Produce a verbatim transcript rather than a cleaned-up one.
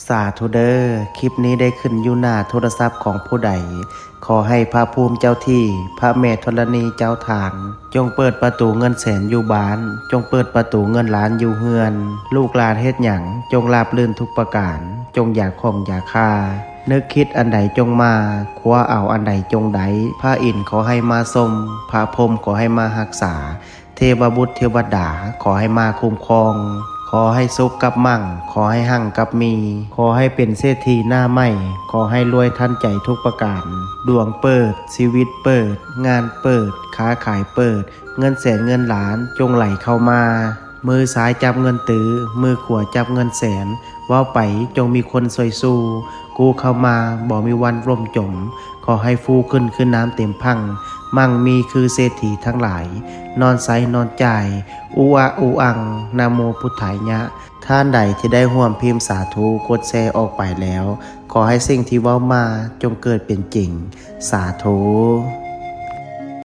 สาธุเด้อ คลิปนี้ได้ขึ้นอยู่หน้าโทรศัพท์ของผู้ใด ขอให้พระภูมิเจ้าที่ พระแม่ธรณีเจ้าทาน จงเปิดประตูเงินแสนอยู่บ้าน จงเปิดประตูเงินล้านอยู่เฮือน ลูกหลานเฮ็ดหยัง จงราบรื่นทุกประการ จงอย่าข้องอย่าคา นึกคิดอันใดจงมา คว้าเอาอันใดจงได้ พระอินทร์ขอให้มาทรง พระพรหมขอให้มารักษา เทวบุตรเทวดาขอให้มาคุ้มครอง ขอให้สุขกับมั่ง ขอให้หั่งกับมี ขอให้เป็นเศรษฐีหน้าใหม่ ขอให้รวยทันใจทุกประการ ดวงเปิด ชีวิตเปิด งานเปิด ค้าขายเปิด เงินแสนเงินล้านจงไหลเข้ามา มือซ้ายจับเงินตื้อ มือขวาจับเงินแสน เว้าไปจงมีคนช่วยสู้ กู้เข้ามาบ่มีวันล่มจม ขอให้ฟูขึ้นคือน้ำเต็มพัง มั่งมีคือเศรษฐีทั้งหลาย นอนใสนอนจ่าย อุอะอุอัง นะโมพุทธายะ ท่านใดที่ได้ร่วมพิมพ์สาธุ กดแชร์ออกไปแล้ว ขอให้สิ่งที่เว้ามาจงเกิดเป็นจริง สาธุ